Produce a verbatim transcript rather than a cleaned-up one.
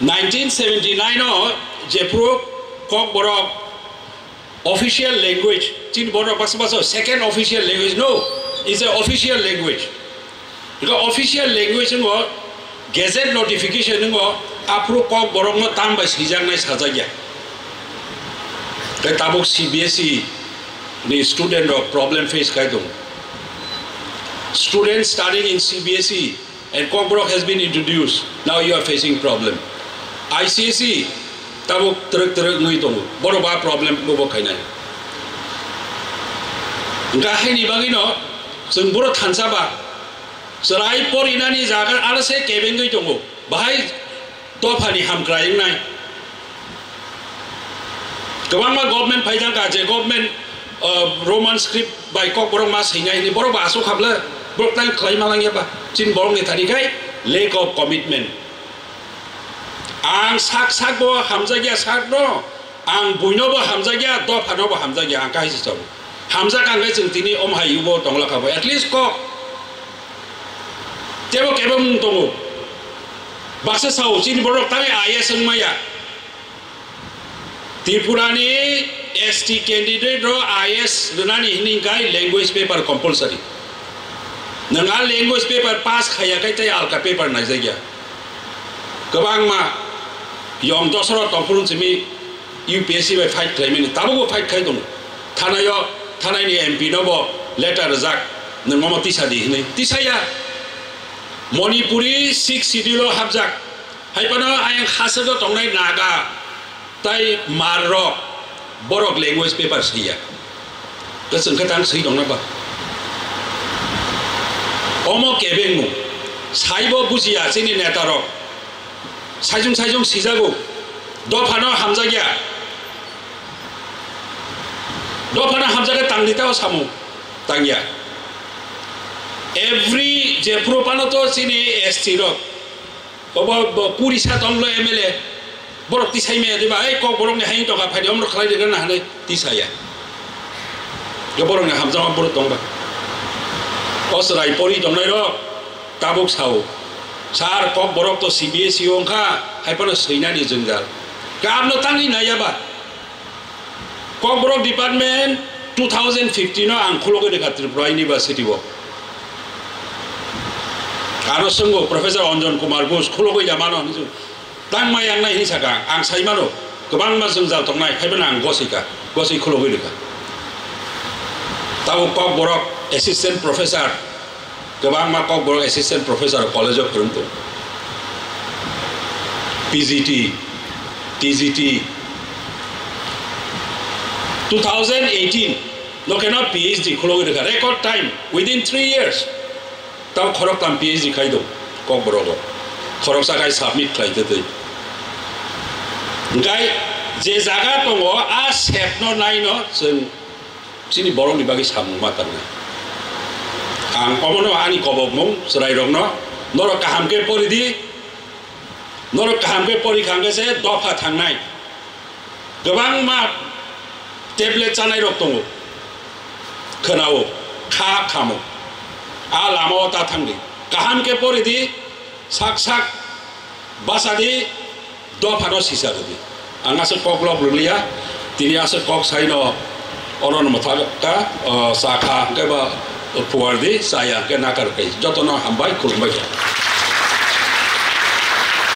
Nineteen seventy nine o jephru Kokborok official language, chini borok baksa baksa second official language, no, is a official language. Iko official language ngo gazette notification ngo aphru Kokborok no tam bai swijaknai sajakya. Tei tabuk C B S E ni student rok problem face khai tongo. Students studying in C B S E and Kokborok has been introduced. Now you are facing problem. I C S E tabuk twrwk twrwk wngwi tongo. Borok ba problem bo bo khainai. Hwnkhe haini bagwino chwng borok thansa ba chwrai porinani jaga aro se kebengwi tongo. Bahai dophani hamkrai wngnai. Kwbangma government phaijak kha, je government, uh, Roman script bai Kokborok ma swinai hwnwi borok bo aswk kha ble, borok tang khlai ma langya ba. Chini borok ni thani khai lack of commitment. Ang sak sak bo hamjakya sak no, ang buino bo hamjakya, dopha no bo hamjakya, ang kaisa chao. Hamjak ang khe chwng tini om hai yugo tongla kha bo, at least kok. Tebo kebo mung tongo. Baksa sao, chini borok tangwi I A S wng maya. Tripura ni S T candidate ro I A S rwnani hini kai language paper compulsory. Nwng a language paper pass khaya kai tei alka paper naijakya. Kwbangma yong dosoro tongphuru chimi U P S C bai fight khlaimani, tabukbo fight khai tongo. Thanaio, thanaini M P nobo letter rwjak, nwng omo tisa di hwnwi. Tisaya. Manipuri sixth schedule o hapjak. Hai phano ayang hasteo tongnai Naga tei Hmar rok borok language paper swiya. Tei chwng khe tang swi tongna ba? Omo kebengmung. Saibo bujiya chini neta rok. Saijung saijung sijago. Dophano hamjakya. Dophano hamjakya tangdi tao samung tangya. Every jephru phano to chini S T rok. Obo bo kuri sa tonglo M L A. Borok tisai maya diba, ei Kokborok ni hayung tongkha phaidi omrok khlai rwgwna hinwi tisaya. Yo borok ni hamjakma borok tongba. O chwrai pori tongnai rok tabuk sao. Sir, Kokborok to C B S E o wngkha, hai phano swinani jwngjal. Khe abno tangwi naiya ba? Kokborok department two thousand fifteen o ang khulogwi rwkha Tripura University o. Ano swngo Professor Anjan Kumar Ghosh khulogwi ya mano hinwi tangma yangnai hinwi saka ang sai mano kwbangma jwngjal tongnai hai phano ang gosika goswi khulogwi rwkha. Tabuk Kokborok assistant professor Kwbangma Kokborok assistant professor college o phwrwng tongo. P G T, T G T. Two thousand eighteen no khe no P H D khulogwi rwkha, record time, within three years. Tamo khoroktham P H D khai do Kokborok o. Khoroksa khai submit khlai twi twi. Hwnkhe je jaga tongo a sep no nai no chwng Chini borokni bagwi samung ma tangnai. Ang omono ani kobokmung chwrairokno, norok kaham khe pori di, norok kaham khe pori kha hwnkhe se dopha thangnai. Kwbangma tablet chanairok tongo, khwnao, kha khamo. A lamao ta thang di. Kaham khe pori di, sak sak basa di, dophano sisa rwdi. Ang aswk kok lok rwliya, tini aswk kok saino orono mwthaka, o, sakha hwnkhe ba phuardi, chaya hwnkhe nakar khai. Jotono hambai, khulumbai kha.